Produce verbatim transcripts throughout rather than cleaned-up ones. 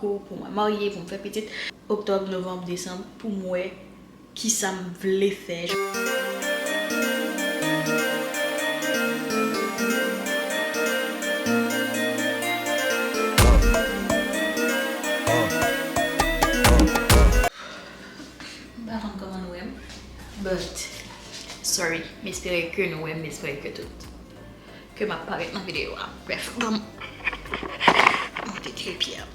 kou, pou mwen marye, pou m fè pitit. Oktòb, novanm, desanm, pou m wè kisa m vle fè. M pa konn kòman nou wè m, but sorry, m espere ke nou wè m, m espere ke tout, ke m ap parèt nan videyo a. Bref, ban m monte krepye a.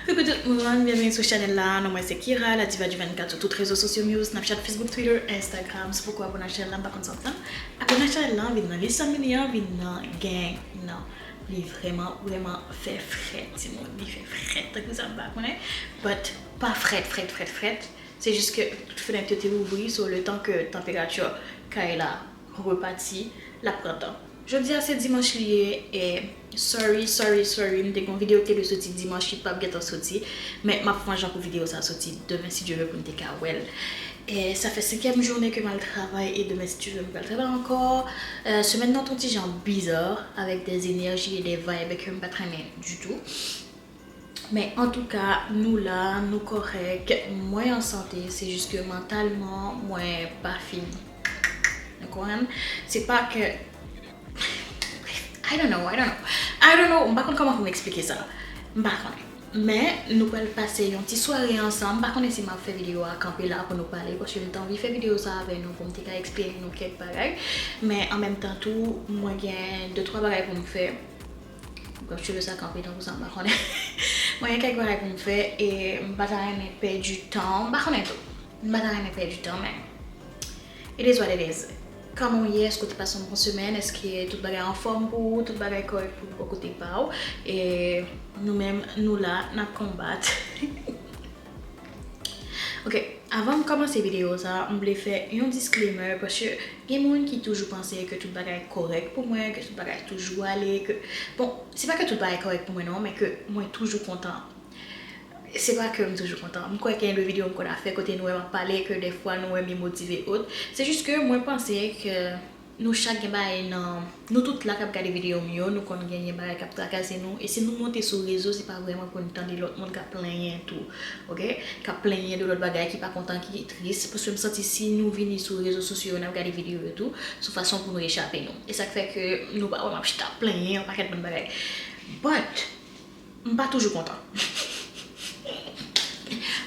Koukou tout moun, byenveni sou chanèl la. Non mwen se Kira, la diva du vennkat sou tout rezo sosyo m yo, Snapchat, Facebook, Twitter, Instagram. Si w poko abòne ak chanèl la, m pa konn sa w ap tann. Abòne ak chanèl la, vin nan lis fanmi li an, vin nan gang nan. Li vrèman, vrèman fè frèt, timoun. Li fè frèt, tankou sa m pa konnen. But, pa frèt, frèt, frèt, frèt. Se jis ke tout fenèt yo te louvri, so letan ke tanperati kay la repati, l ap pran tan. Jodi a se dimanch li ye, e sorry, sorry, sorry, m te gen yon videyo ki te dwe soti dimanch, li p ap gentan soti, men m ap fè yon jan pou videyo sa soti demen, si Dye vle, pou n te ka wè l. E sa fè senkyèm jounen ke m al travay, e demen, si Dye vle, m pral travay ankò. E, semèn nan te yon ti jan biza, avèk de enèji e de vibe ke m pa t renmen ditou. Men antouka, nou la, nou kòrèk, mwen an sante, se jis ke mantalman, mwen pa fin. Nou konprann? Se pa ke, I don't know, I don't know. I don't know, m pa konn kòman pou m eksplike sa. M pa konnen. Men, nou pral pase yon ti sware ansanm. M pa konnen si m ap fè videyo a kanpe la pou nou pale, paske m te anvi fè videyo sa avè nou pou m te ka eksplike nou kèk bagay. Men an menm tan tou, mwen gen de twa bagay pou m fè. Bon, cheve sa kanpe tankou sa, m pa konnen. Mwen gen kèk bagay pou m fè e m pa ta renmen pèdi tan. M pa konnen tou. M pa ta renmen pèdi tan, men it is what it is. Kòman w ye? Èske w te pase yon bon semèn? Èske tout bagay anfòm pou ou? Tout bagay kòrèk pou ou bò kote pa w? E nou menm, nou la, n ap konbat. Ok, avan m kòmanse videyo sa, m vle fè yon disclaimer, paske gen moun ki toujou panse ke tout bagay kòrèk pou mwen, ke tout bagay toujou ale, ke, bon, se pa ke tout bagay kòrèk pou mwen non, men ke mwen toujou kontan. Se pa ke m toujou kontan. M kwè ke gen de videyo m konn ap fè kote nou wè m ap pale, ke dèfwa nou wè m demotive ot. Se jis ke mwen panse ke nou chak gen bagay nan, nou tout la k ap gade videyo m yo, nou konn genyen bagay k ap trakase nou, e si nou monte sou rezo, se pa vrèman pou n tande lòt moun k ap plenyen tou, ok? K ap plenyen de lòt bagay, ki pa kontan, ki tris, paske m santi si nou vini sou rezo sosyo yo, n ap gade videyo yo tou, se yon fason pou nou echape nou. E sa k fè ke nou pa wè m ap chita ap plenyen yon pakèt bann bagay. But, m pa toujou kontan.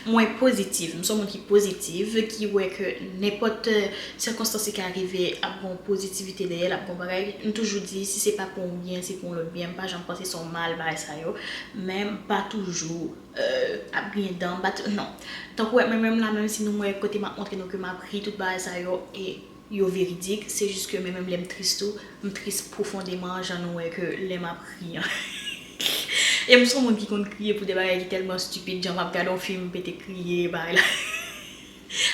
Mwen pozitif, m se yon moun ki pozitif, ki wè ke nenpòt, eh, sikonstans ki ka rive ap gen yon pozitivite dèyè l, ap gen yon bagay. M toujou di, si se pa pou yon byen, se pou yon lòt byen. M pa janm panse se yon mal, bagay sa yo. Men m pa toujou, eh, ap griyen dan, m pa t-, non. Tankou wè, mwen menm la, menm si nou wè kote m ap montre nou ke m ap ri, tout bagay sa yo, e yo veridik, se jis ke mwen menm lè m tris tou, m tris pwofondeman jan nou wè ke lè m ap ri an. E m se yon moun ki konn kriye pou de bagay ki tèlman stipid, jan m ap gade yon fim, m pete kriye, bagay la.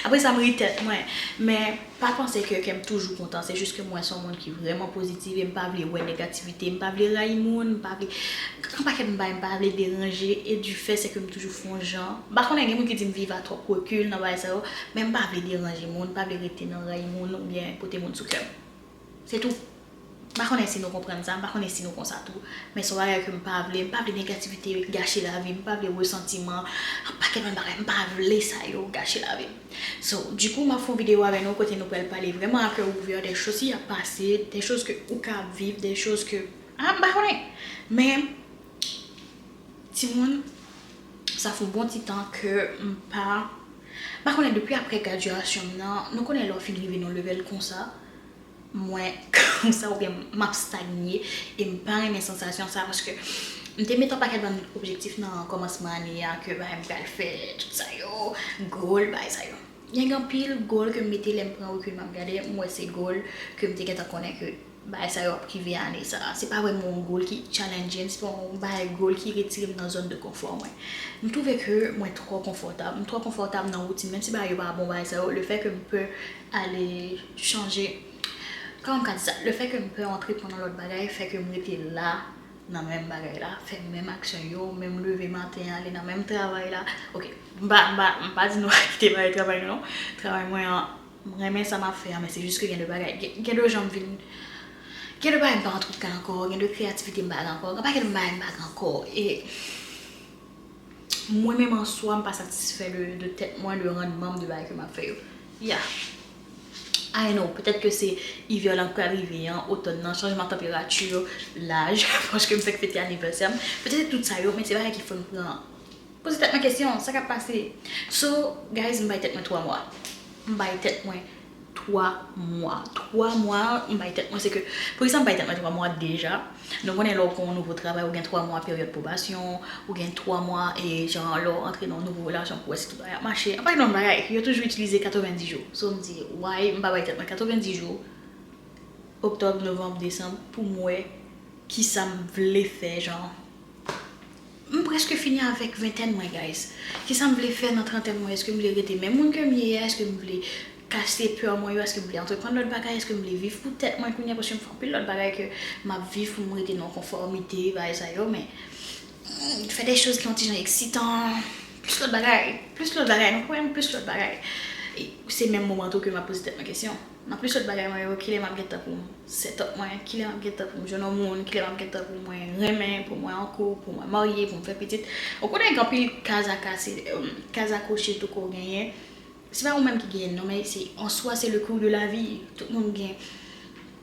Apre sa, m ri tèt mwen. Men pa panse ke kè m toujou kontan, se jis ke mwen se yon moun ki vrèman pozitif e m pa vle wè negativite, m pa vle rayi moun, m pa vle, gen yon pakèt bagay m pa vle deranje, e du fait se ke m toujou fè yon jan. M pa konnen, gen moun ki di m viv a twòp rekil nan bagay sa yo, men m pa vle deranje moun, m pa vle rete nan rayi moun oubyen pote moun sou kè m. Se tou. M pa konnen si nou konprann sa, m pa konnen si nou konsa tou, men se yon bagay ke m pa vle, m pa vle negativite gache lavi m, m pa vle resantiman, yon pakèt bann bagay, m pa vle sa yo gache lavi m. So, du coup, m ap fè yon videyo avè nou kote nou pral pale vrèman a kè ouvè de choz ki ap pase, de choz ke ou ka ap viv, de choz ke, ah, m pa konnen. Men, timoun, sa fè yon bon ti tan ke m pa, m pa konnen depi apre gradyasyon m nan, nou konnen lè w fin rive nan yon level konsa, mwen konsa oubyen m ap stagne e m pa renmen sansasyon sa paske m te mete yon pakèt bann objektif nan kòmansman ane a ke bagay m pral fè, tout sa yo, goal, bagay sa yo. Gen anpil goal ke m mete lè m pran rekil m ap gade, m wè se goal ke m te gentan konnen ke bagay sa yo ap rive ane sa. Se pa vrèman yon goal ki challenging, se pa yon bagay goal ki retire m nan zòn de konfò mwen. M twouve ke mwen twò konfòtab, m twò konfòtab nan woutin, menm si bagay yo pa bon, bagay sa yo, le fait que m pè ale chanje, kòman m ka di sa, le fait que m pè antreprann yon lòt bagay fè ke m rete la nan menm bagay la, fè menm aksyon yo, menm leve maten ale nan menm travay la. Ok, m pa, m pa, m pa di nou kite bagay travay nou non. Travay mwen an, m renmen sa m ap fè a, men se jis ke gen de bagay, gen, gen de jan m vin, gen de bagay m pa antreprann ankò, gen de kreyativite m pa gen ankò, gen pakèt bagay m pa gen ankò. E Mwen menm an swa, m pa satisfè de, de tèt mwen, de randman m, de bagay ke m ap fè yo. Yeah. I know, petèt ke se ivè lan k pral rive an, otòn nan, chanjman tanperati, laj, paske m fèk fete anivèsè m. Petèt se tout sa yo, men se bagay ki fè m pran, poze tèt mwen kesyon, sa k ap pase? So, guys, m bay tèt mwen twa mwa. M bay tèt mwen twa mwa. Twa mwa, m bay tèt mwen, se ke, poukisa m bay tèt mwen twa mwa deja? Nou konnen lè w pran yon nouvo travay, ou gen twa mwa peryòd pwobasyon, ou gen twa mwa, e jan lè w antre nan yon nouvo relasyon pou w wè si tout bagay ap mache. Anpalan de bagay, yo toujou itilize katrevenndis jou. So, m di, why m pa bay tèt mwen katrevenndis jou, oktòb, novanm, desanm, pou m wè kisa m vle fè, jan, m prèske fini avèk ventèn mwen, guys. Kisa m vle fè nan trantèn mwen? Èske m vle rete menm moun ke m ye a? Èske m vle kase pè mwen yo? Èske m vle antreprann lòt bagay? Èske m vle viv pou tèt mwen kounye a? Paske m fè anpil lòt bagay ke m ap viv pou m rete nan konfòmite, bagay sa yo, men, mm, fè de choz ki yon ti jan eksitan, plis lòt bagay, plis lòt bagay, nou konprann, plis lòt bagay. E se menm moman tou ke m ap poze tèt mwen kesyon. Nan plis lòt bagay mwen yo, kilè m ap gentan pou m set up mwen, kilè m ap gentan pou m jwenn yon moun, kilè m ap gentan pou mwen renmen, pou mwen an koup, pou mwen marye, pou m fè pitit. Ou konnen gen anpil kaz a kase, em, kaz a koche tou ke w genyen. Se pa ou menm ki genyen l non, men se, an swa, se le cours de la vie. Tout moun gen,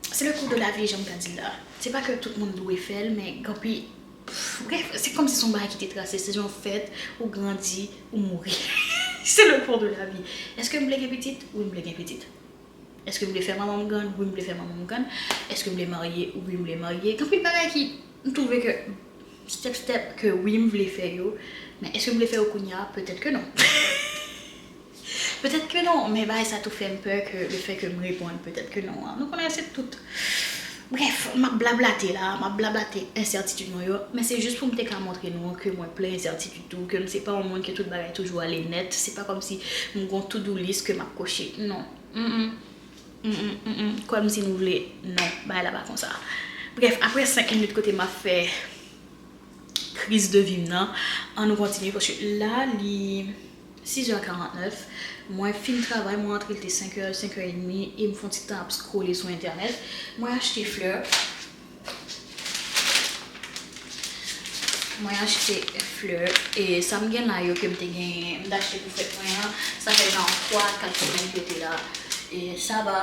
se le cours de la vie, jan m ka di l la. Se pa ke tout moun dwe fè l, men gen anpil, pff, bref, se kòmsi se yon bagay ki te trase, se yon fèt, ou grandi, ou mouri. Se le cours de la vie. Èske m vle gen pitit? Wi, m vle gen pitit. Èske m vle fè manman m grann? Wi, m vle fè manman m grann. Èske m vle marye? Wi, m vle marye. Gen anpil bagay ki, m twouve ke, step, step, ke wi, m vle fè yo. Men èske m vle fè yo kounye a? Petèt ke non. Petèt ke non, men bagay sa tou fè m pè ke le fè ke m reponn petèt ke non an. Nou konnen se tout. Bref, m ap blablate la, m ap blablate ensètitid mwen yo, men se jis pou m te ka montre nou ke mwen plen ensètitid tou, ke m se pa yon moun ke tout bagay toujou ale nèt, se pa kòmsi m gon to-do list ke m ap koche. Non. Mm, mm. Mm, mm, mm, mm. Kòmsi nou vle, non, bagay la pa konsa. Bref, apre senk minit kote m ap fè kriz de vi m nan, ann nou kontinye, paske la, li sis è karant nèf, mwen fin travay, mwen antre, li te senk è, senk è edmi, e m fè yon ti tan ap scrolle sou entènèt. Mwen achte flè. Mwen achte flè, e sa m gen la yo ke m te genyen, m t achte pou fèt mwen an, sa fè jan twa, kat semèn ki yo te la. E sa va,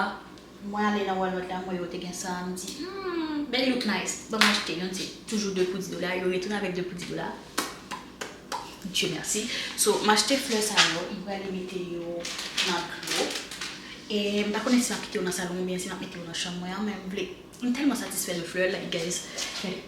mwen ale nan Walmart la, m wè yo te gen sa, m di, hmm, they look nice, ban m achte youn, se toujou de pou dis dola, yo retounen avèk de pou dis dola. Dieu merci. So, m achte flè sa yo, m prale mete yo nan dlo. E m pa konnen si m ap kite yo nan salon oubyen si m ap mete yo nan chanm mwen an, men m vle, m tèlman satisfè de flè, like, guys, gade.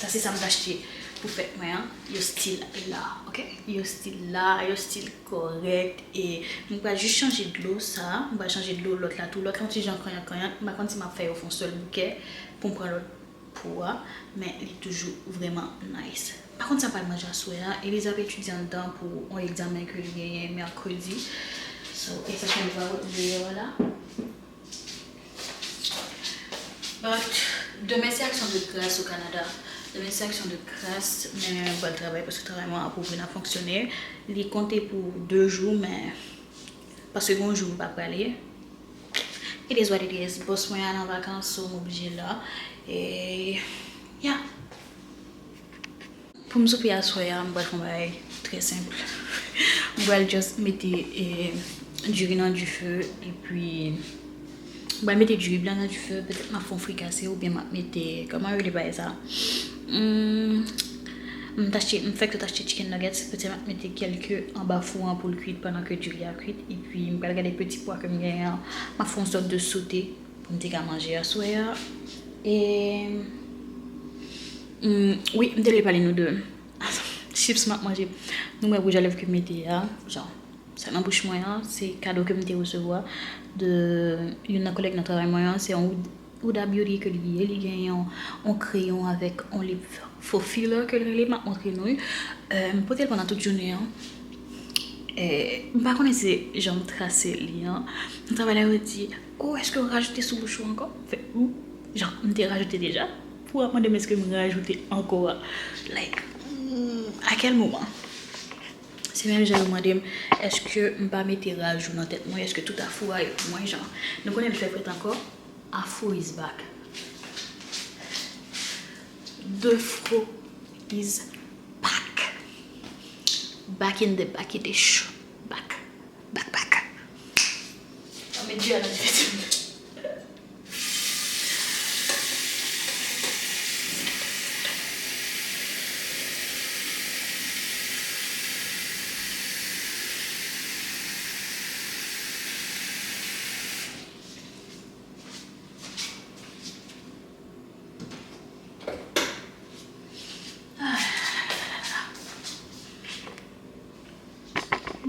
Sa se sa m t achte pou fèt mwen an. Yo still la, ok? Yo still la, yo still kòrèk. E m pral jis chanje dlo sa. M pral chanje dlo lòt la tou. Lòt la yon ti jan kanyan kanyan. M pa konn si m ap fè yo fè yon sèl bouke pou m pran lòt po a. Men li toujou vrèman nice. M pa konn sa m pral manje aswè a. Elizabeth etidye anndan pou yon egzamen ke li genyen mèkredi. So, e sa fè m pa wè deyò a la. But, demen se aksyon de gras o Kanada. Demen se aksyon de gras, men m pral travay paske travay mwen ap ouvri, n ap fonksyone. Li konte pou de jou, men paske gen yon jou m pa prale. It is what it is. Bòs mwen al an vakans, so m oblije la. E, yeah. Pou m soupe aswè a, m pral fè yon bagay trè senp. M pral just mete, eh, diri nan dife, epi m pral mete diri blan nan dife, petèt m ap fè yon frikase, oubyen m ap mete, kòman yo rele bagay sa? Hmm, m t achte, m fèk sot achte chicken nuggets, petèt m ap mete kèlke anba fou an pou l kwit pandan ke diri a kwit, epi m pral gade peti pwa ke m genyen an, m ap fè yon sòt de sote pou m te ka manje aswè a. E, mm, wi, m te vle pale nou de chips m ap manje. Nou wè wouj a lèv ke m mete a, jan, sa nan bouch mwen an, se kado ke m te resevwa de youn nan kòlèg nan travay mwen an. Se yon Huda Beauty ke li ye. Li gen yon, yon kreyon avèk yon lip fo filler ke l rele, m ap montre nou. Euh, m pote l pandan tout jounen an. Euh, m pa konnen se jan m trase li an. Nan travay la, yo di, "Oh, èske w rajoute sou bouch ou ankò?" M fè, "Ou?" Jan, m te rajoute deja. Pou w ap mande m èske m rajoute ankò a. Like, mm, à quel moment? Se menm jan yo mande m, èske m pa mete rajou nan tèt mwen, èske tout afro a yo pou mwen, jan. Nou konnen l fè frèt ankò. Afro is back. The fro is back. Back in the back in the show. Back. Back, back. Mwen met djè nan tèt.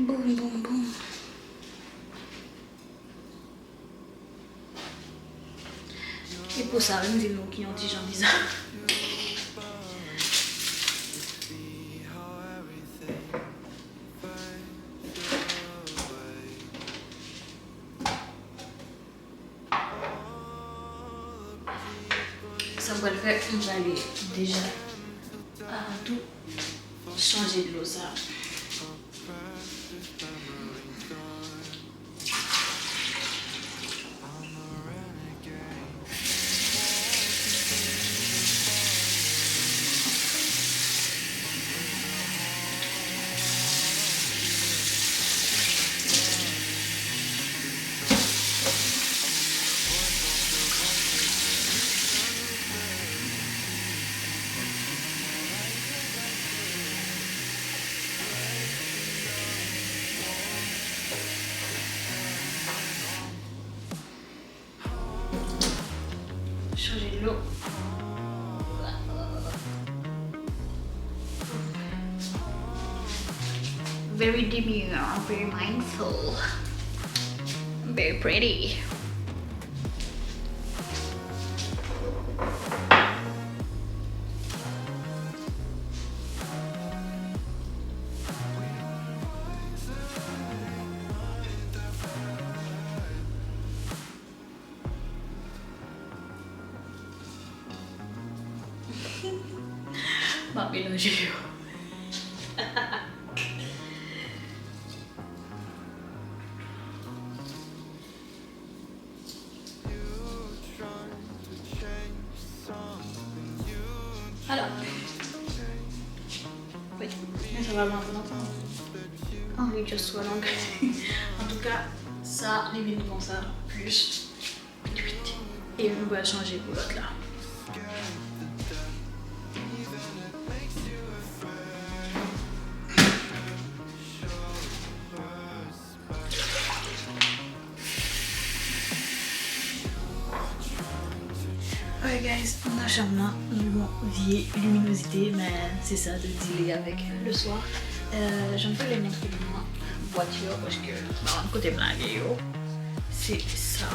Boum, boum, boum. E pou sa, m di nou ki yon ti jan biza. Sa m pral fè, m prale deja, ah, tou chanje dlo sa. Chanje dlo. Very demure, very mindful, very pretty. M ap melanje yo. Alò. Wi, men sa va manje lontan. Ah, li just twò long. Antouka, sa, li vin konsa, plis. E m pral chanje pou lòt la. Alright guys, m nan chanm nan, nou gen yon vye liminozite, men se sa de dealer avèk le soir. Euh, jan m te vle montre nou bwat yo, paske m pa konn kote m lage yo. Se sa.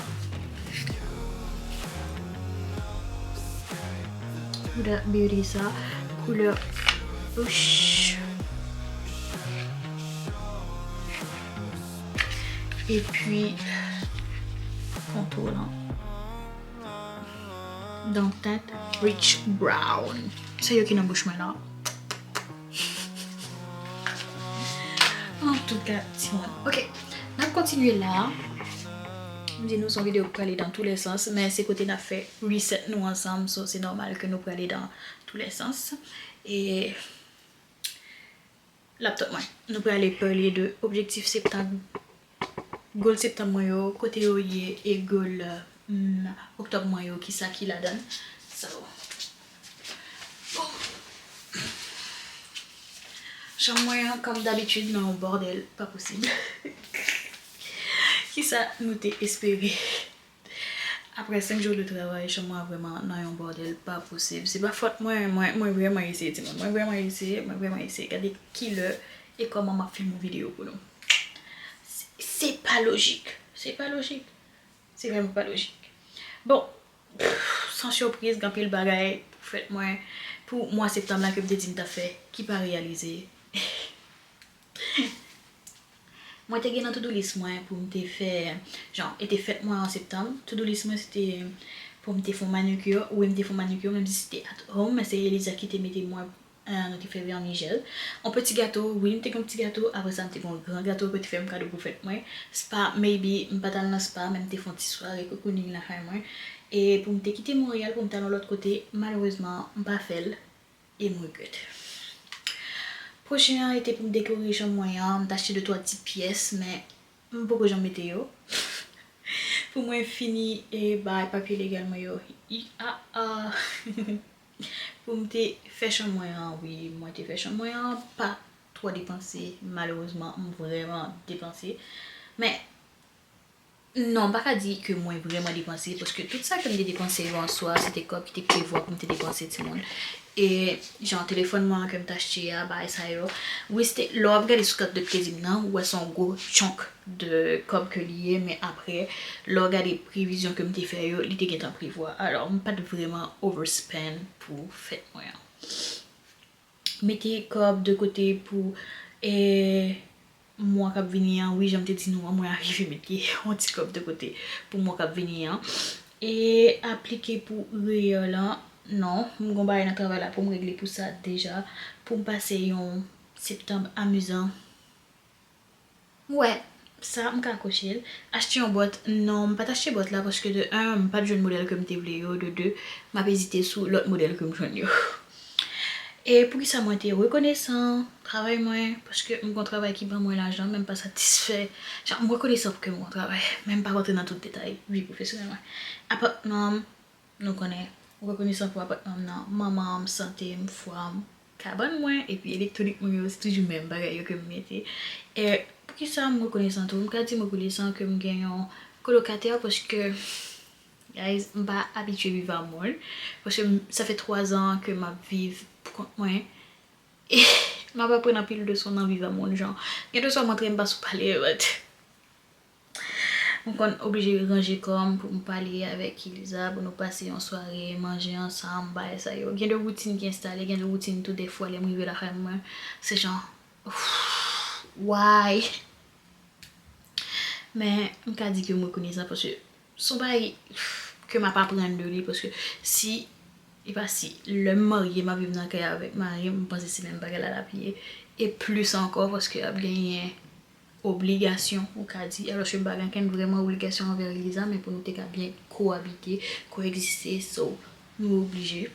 Huda Beauty sa, koulè wouch. Epi, kontou lan. Dans teinte rich brown. Se yo ki nan bouch mwen la. Antouka, timoun. Ok, n ap kontinye la. M di nou se yon videyo ki prale dans tous les sens, men se kote n ap fè reset nou ansanm, so se nòmal ke nou prale dans tous les sens. E laptop mwen. Nou prale pale de objektif septanm, goal septanm mwen yo, kote yo ye, e goal, mm, oktòb mwen yo, kisa ki ladan. So, bon. Chanm mwen an, kòm dabitid, nan yon bòdèl pa posib. Kisa nou te espere? Apre senk jou de travay, chanm mwen vrèman nan yon bòdèl pa posib. Se pa fòt mwen, mwen, mwen vrèman eseye, timoun. Mwen vrèman eseye, mwen vrèman eseye. Gade kilè e kòman m ap fè yon videyo pou nou. Se, se pa lojik. Se pa lojik. Se vrèman pa lojik. Bon, pff, san sipriz, gen anpil bagay pou fèt mwen, pou mwa septanm la ke m te di m t ap fè, ki pa reyalize. Mwen te gen nan to-do list mwen pou m te fè, jan, e te fèt mwen an septanm. To-do list mwen, se te pou m te fè yon manikir. Wi, m te fè yon manikir, menm si se te at home, men se Eliza ki te mete mwen, eh, nou te fè vèni jèl. Yon peti gato, wi, m te gen yon peti gato. Apre sa, m te gen yon gran gato ke te fè m kado pou fèt mwen. Spa, maybe, m pa t al nan spa, men m te fè yon ti sware cocooning lakay mwen. E pou m te kite Monreyal, pou m t al yon lòt kote, malerezman, m pa fè l. E m regrèt. Pwochen an, ete pou m dekore chanm mwen an, m t achte de twa ti pyès, men m poko janm mete yo. Pou mwen fini e bay papye legal mwen yo. I, a, a. Pou m te fè chanm mwen an, wi, mwen te fè chanm mwen an, pa twò depanse, malerezman, m vrèman depanse. Men, non, m pa ka di ke mwen vrèman depanse, paske tout sa ke m te depanse yo an swa, se te kòb ki te prevwa pou m te depanse, timoun. E, jan, telefòn mwen an ke m t achte a, bagay sa yo. Wi, se te, lè w ap gade sou kat de kredi m nan, ou wè se yon gwo chunk de kòb ke li ye, men apre, lè w gade previzyon ke m te fè yo, li te gentan prevwa. Alò, m pa t vrèman overspend pou fèt mwen an. Mete kòb de kote pou, e, mwa k ap vini an. Wi, jan m te di nou an, mwen arive mete yon ti kòb de kote pou mwa k ap vini an. E aplike pou reyè lan, non, m gon bagay nan travay la pou m regle pou sa deja, pou m pase yon septanm amizan. Wè, sa m ka koche l. Achte yon bòt, non, m pa t achte bòt la paske de un, m pa t jwenn modèl ke m te vle yo, de de, m ap ezite sou lòt modèl ke m jwenn yo. E poukisa mwen te rekonesan travay mwen? Paske m gon travay ki ban mwen lajan, men m pa satisfè. Jan, m rekonesan pou ke m gon travay, men m pa rantre nan tout detay vi pwofesyonèl mwen. Apatman m, nou konnen, m rekonesan pou apatman m nan, manman m, sante m, fwa m, kabann mwen, epi elektwonik mwen yo, se toujou menm bagay yo ke m mete. E poukisa m rekonesan tou? M ka di m rekonesan ke m gen yon kolokatè paske, guys, m pa abitye viv a moun. Paske m, sa fè twa zan ke m ap viv pou kont mwen. E m ap aprann anpil leson nan viv a moun, jan. Gen de swa m antre m pa sou pale, but m konn oblije ranje kò m pou m pale avèk Eliza, pou nou pase yon sware, manje ansanm, bagay sa yo. Gen de woutin ki enstale, gen de woutin tou, dèfwa lè m rive lakay mwen, se jan, why? Men, m ka di ke m rekonesan paske se yon bagay ke m ap aprann de li, paske si, e pa si, lè m marye, m ap viv nan kay avèk mari m, m panse se menm bagay la l ap ye. E plis ankò, paske ap genyen obligasyon, ou ka di, alòske m pa gen ankenn vrèman obligasyon anvè Eliza, men pou nou te ka byen koabite, koegziste, so, nou oblije.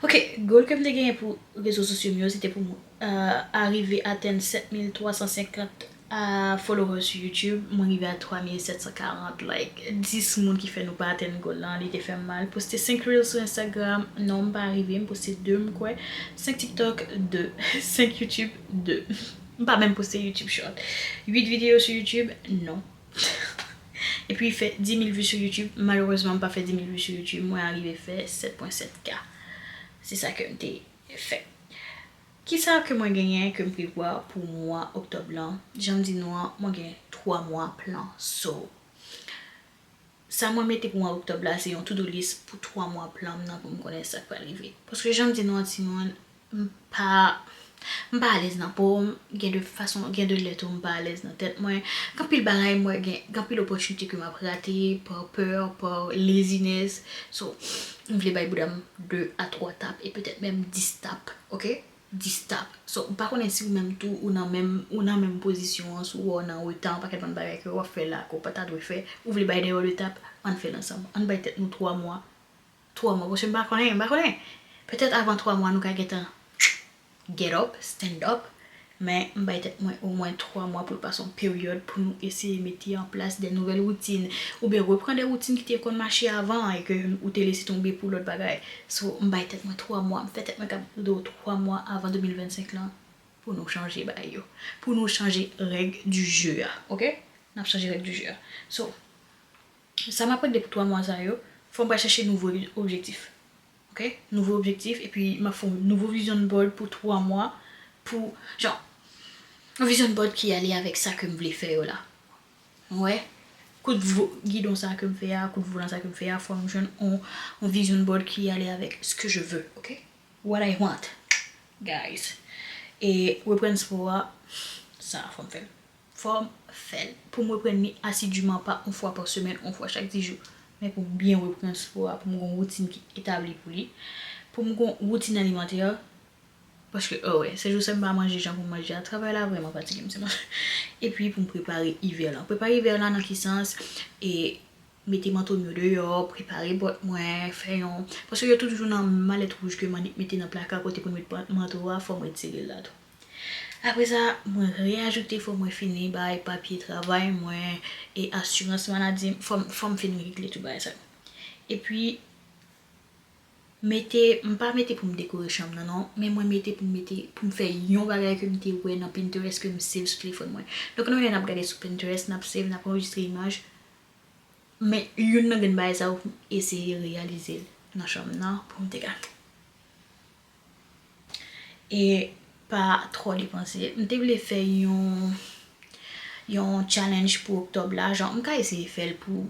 Ok, goal ke m te genyen pou rezo sosyo m yo, se te pou m, euh, arive atenn sèt mil twa san senkant, euh, followers sou YouTube. Mwen rive a twa mil sèt san karant, like, dis moun ki fè nou pa atenn goal lan, li te fè m mal. Poste senk reels sou Instagram, non, m pa arive, m poste de, m kwè. Senk TikTok, de. Senk YouTube, de. M pa menm poste YouTube Short. Uit videyo sou YouTube, non. Epi fè dis mil vi sou YouTube. Malerezman, m pa fè dis mil vi sou YouTube. Mwen arive fè sèt pwen sèt K. Se sa ke m te fè. Kisa ke mwen genyen ke m prevwa pou mwa oktòb lan? Jan m di nou an, mwen gen twa mwa plan. So, sa mwen mete pou mwa oktòb la, se yon to-do list pou twa mwa plan m nan pou m konnen sa k pral rive. Paske jan m di nou an, timoun, m pa, m pa alèz nan po m, gen de fason, gen de lè tou m pa alèz nan tèt mwen. Gen anpil bagay m wè, gen, gen anpil opòtinite ke m ap rate, pa pè, pa laziness. So, m vle bay bouda m de a twa tap e petèt menm dis tap, ok? Dis tap. So, m pa konnen si ou menm tou, ou nan menm, ou nan menm pozisyon an, si w wè w nan reta, yon pakèt bann bagay ke w ap fè la, ke w pa ta dwe fè, ou vle bay dèyè de tap, ann fè l ansanm. Ann bay tèt nou twa mwa. Twa mwa, paske m pa konnen, m pa konnen. Petèt avan twa mwa, nou ka gentan get up, stand up. Men, m bay tèt mwen omwen twa mwa pou l pase yon peryòd pou nou eseye mete an plas de nouvèl woutin, oubyen repran de woutin ki te konn mache avan e ke ou te lese tonbe pou lòt bagay. So, m bay tèt mwen twa mwa, m fè tèt mwen kab de twa mwa avan de mil vennsenk lan pou nou chanje bagay yo. Pou nou chanje règ du jeu a, ok? N ap chanje règ du jeu a. So, sa m ap regle pou twa mwa sa yo, fò m pral chèche nouvo objektif. Ok? Nouvo objektif, epi m ap fè yon nouvo vision board pou twa mwa, pou, jan, yon vision board ki ale avèk sa ke m vle fè yo la. Ou wè? Kout vo-, gidon sa ke m fè a, kout volan sa ke m fè a, fò m jwenn yon, yon vision board ki ale avèk ce que je veux, ok? What I want, guys. E reprann spò a, sa, fò m fè l. Fò m fè l. Pou m reprann li asidiman, pa yon fwa pa semèn, yon fwa chak dis jou. Men pou m byen reprann spò a, pou m gen yon woutin ki etabli pou li. Pou m gen yon woutin alimantè. Paske, oh wè, se jou sa m pa manje jan pou m manje a. Travay la vrèman fatige m, se manje. Epi pou m prepare ivè lan. Prepare ivè lan nan ki sans? E mete manto m yo deyò, prepare bòt mwen, fè yon, paske yo toujou nan malèt wouj ke m annik mete nan plaka kote pou n met pan-, manto a, fò m retire l la tou. Apre sa, mwen reajoute, fò mwen fini bay papye travay mwen e asirans maladi m, fò m, fò m fin regle tout bagay sa yo. Epi, mete, m pa mete pou m dekore chanm nan, non, men mwen mete pou m mete, pou m fè yon bagay ke m te wè nan Pinterest ke m save sou telefòn mwen. Donk, nou menm lè n ap gade sou Pinterest, n ap save, n ap anrejistre imaj, men youn nan grenn bagay sa yo, m eseye reyalize l nan chanm nan pou m te ka. E pa twò depanse. M te vle fè yon, yon challenge pou oktòb la. Jan, m ka eseye fè l pou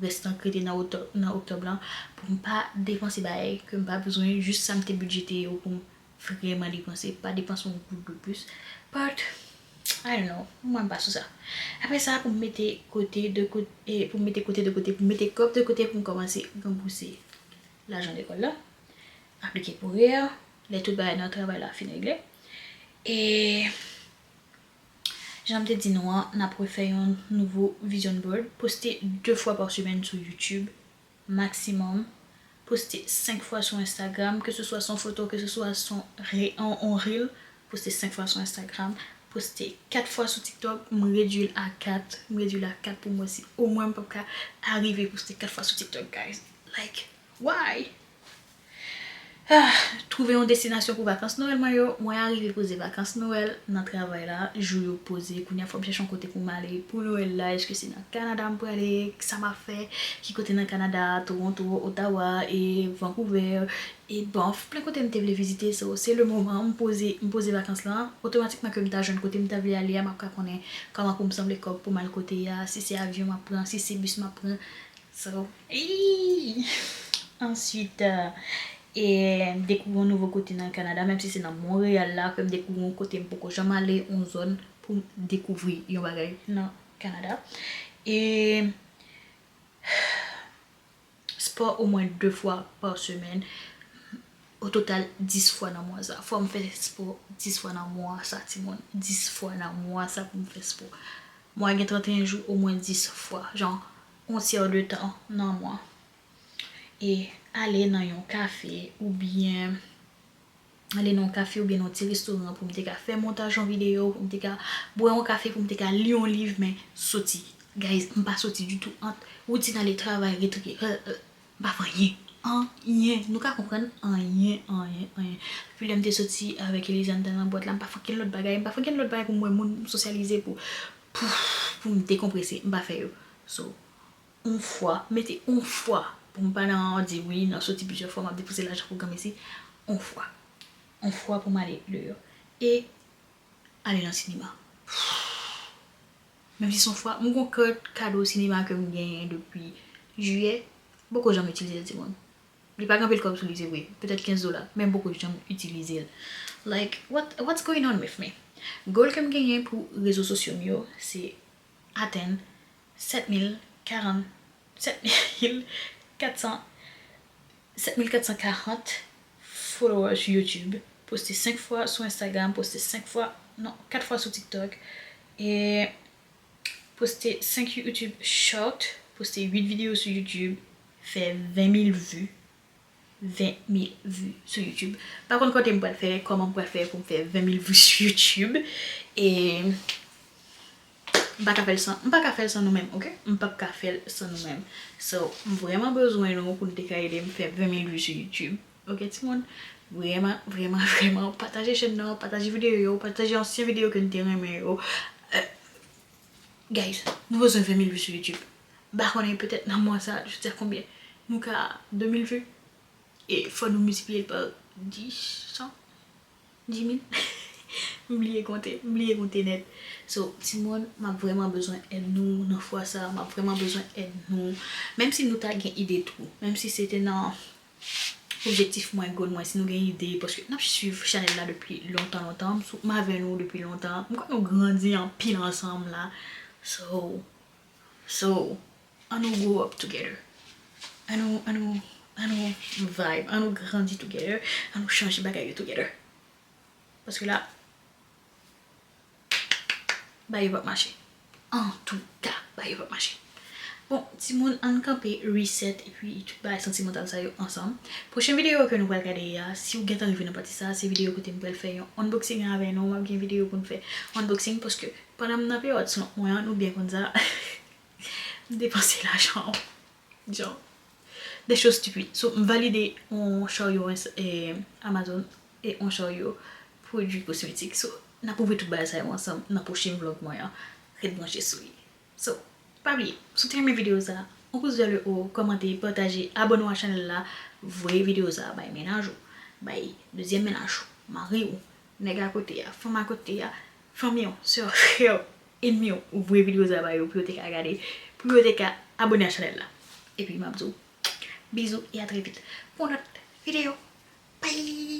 restan k rete nan oktò-, nan oktòb lan, pou m pa depanse bagay ke m pa bezwen, jis sa m te bidjete yo pou m vrèman depanse, pa depanse yon goud de plis. But, I don't know, mwen m pa sou sa. Apre sa, pou m mete kote de kote, pou m mete kote de kote, pou m mete kòb de kote pou m kòmanse ranbouse lajan lekòl la, aplike pou rè, lè tout bagay nan travay la fin regle. E jan m te di nou an, n ap refè yon nouvo vision board, poste de fwa pa semèn sou YouTube, maksimòm, poste senk fwa sou Instagram, ke se swa se yon foto, ke se swa se yon re-, yon, yon reel, poste senk fwa sou Instagram, poste kat fwa sou TikTok, m redui l a kat, m redui l a kat pou m wè si omwen m p ap ka arive poste kat fwa sou TikTok, guys. Like, why? Ah, twouve yon destinasyon pou vakans Nwèl mwen yo. Mwen arive poze vakans Nwèl nan travay la. Jou yo poze. Kounye a, fò m chèche yon kote pou m ale pou Nwèl la. Èske se nan Kanada m prale? Sa m ap fè? Ki kote nan Kanada? Toronto, Ottawa, e Vancouver, e Banff. Plen kote m te vle vizite. So, se le moman. M poze, m poze vakans la. Otomatikman ke m ta jwenn kote m ta vle ale a, m ap ka konnen kòman pou m sanble kòb pou m al kote a. Si se avyon m ap pran, si se bis m ap pran. So, eey! Answit, euh, e m dekouvri yon nouvo kote nan Kanada, menm si se nan Monreyal la ke m dekouvri yon kote m poko janm ale, yon zòn pou m dekouvri yon bagay nan Kanada. E spò omwen de fwa pa semèn. O total, dis fwa nan mwa sa. Fò m fè spò dis fwa nan mwa sa, timoun. Dis fwa nan mwa sa pou m fè spò. Mwa gen trannteyen jou, omwen dis fwa. Jan, yon tyè de tan nan mwa. E ale nan yon kafe oubyen, ale nan yon kafe oubyen nan yon ti restoran pou m te ka fè montaj yon videyo, pou m te ka bwè yon kafe, pou m te ka li yon liv, men soti. Guys, m pa soti ditou ant woutin ale travay, rete, euh, euh, m pa fè anyen. Anyen. Nou ka konprann? Anyen, anyen, anyen. Depi lè m te soti avèk Eliza, n t al nan bwat la, m pa fè okenn lòt bagay. M pa fè okenn lòt bagay pou m wè moun, m sosyalize, pou, pou, pou m dekonprese. M pa fè yo. So, yon fwa, mete yon fwa pou m pa nan di wi, nan soti plizyè fwa, m ap depanse lajan pou granmesi. Yon fwa. Yon fwa pou m ale deyò. E ale nan sinema. Menm si se yon fwa, m gon kat kado sinema ke m genyen depi jiyè, m poko janm itilize l, timoun. Li pa gen anpil kòb sou li, se vre. Petèt kenz dola, men m poko janm itilize l. Like, what, what's going on with me? Goal ke m genyen pou rezo sosyo m yo, se atenn sèt mil karant, sèt mil kat san, sèt mil kat san karant followers sou YouTube, poste senk fwa sou Instagram, poste senk fwa, non, kat fwa sou TikTok, e poste senk YouTube Short, poste uit videyo sou YouTube, fè ven mil vi. Ven mil vi sou YouTube. Pa konn kote m pral fè, kòman m pral fè pou m fè ven mil vi sou YouTube. E m pa ka fè l san, m pa ka fè l san nou menm, oke? M p ap ka fè l san nou menm. So, m vrèman bezwen nou pou n te ka ede m fè ven mil vi sou YouTube. Oke, timoun? Vrèman, vrèman, vrèman, pataje chèn nan, pataje videyo yo, pataje ansyen videyo ke n te renmen yo. Euh, guys, nou bezwen ven mil vi sou YouTube. M pa konnen, petèt nan mwa sa, je sais combien. Nou ka de mil vi. E fò nou miltipliye l pa dis, san, dis mil. M bliye konte, m bliye konte nèt. So, timoun, m ap vrèman bezwen èd nou nan fwa sa, m ap vrèman bezwen èd nou. Menm si nou ta gen ide tou, menm si se te nan objektif mwen, goal mwen, si nou gen ide, paske n ap swiv chanèl la depi lontan, lontan, m sou, m avè nou depi lontan, m kwè nou grandi anpil ansanm la. So, So, ann nou grow up together. Ann nou, ann nou, ann nou vibe, ann nou grandi together, ann nou chanje bagay yo together. Paske la, bagay yo p ap mache. Antouka, bagay yo p ap mache. Bon, timoun, ann kanpe reset epi tout bagay santimantal sa yo ansanm. Pwochen videyo ke nou pral gade a, si w gentan rive nan pati sa, se videyo kote m pral fè yon unboxing avè nou. M ap gen videyo pou n fè unboxing paske pandan m nan peryòd slump mwen an, nou byen konn sa, m depanse lajan, jan, de choz stipid. So, m valide yon charyo, eh, Amazon e yon charyo pwodui kosmetik. So, n ap ouvri tout bagay sa yo ansanm nan pwochen vlog mwen an. Ret branche sou li. So, pa bliye, si w te renmen videyo sa, yon pous vè le o, kòmante, pataje, abòne w a chanèl la, voye videyo sa bay mennaj ou, bay dezyèm mennaj ou, mari w, nèg a kote a, fanm a kote a, fanmi w, sè w, frè w, enmi w, voye videyo sa ba yo pou yo te ka gade, pou yo te ka abòne a chanèl la. Epi m ap di w, bizou e a trè vit pou yon lòt videyo. Bye!